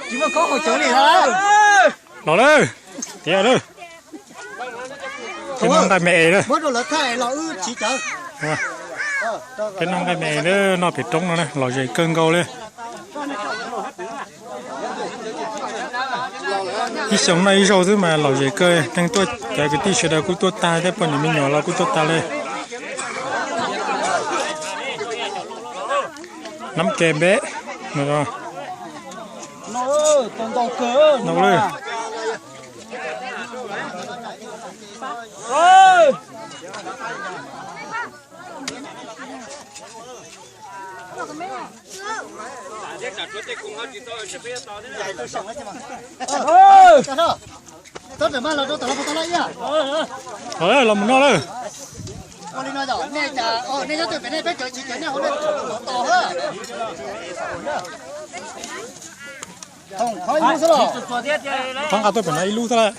Tsis muaj koob haus cawv li lawm. Los lawm, tiav lawm. Peb noj nqaij me es lawm. Peb noj nqaij me es lawm, noj pem roob no na, lom zem kawg nkaus li. Ib xyoo noj ib zaug xwb mas lom zem kawg, neeg tuaj cov kwv tij sawv daws kuj tuaj tag thiab, poj niam me nyuam los kuj tuaj tag li. Nab ke npeb no, no lawm. Los mus noj lawm. Thov nqa tuaj pem no ib lub xwb lawm.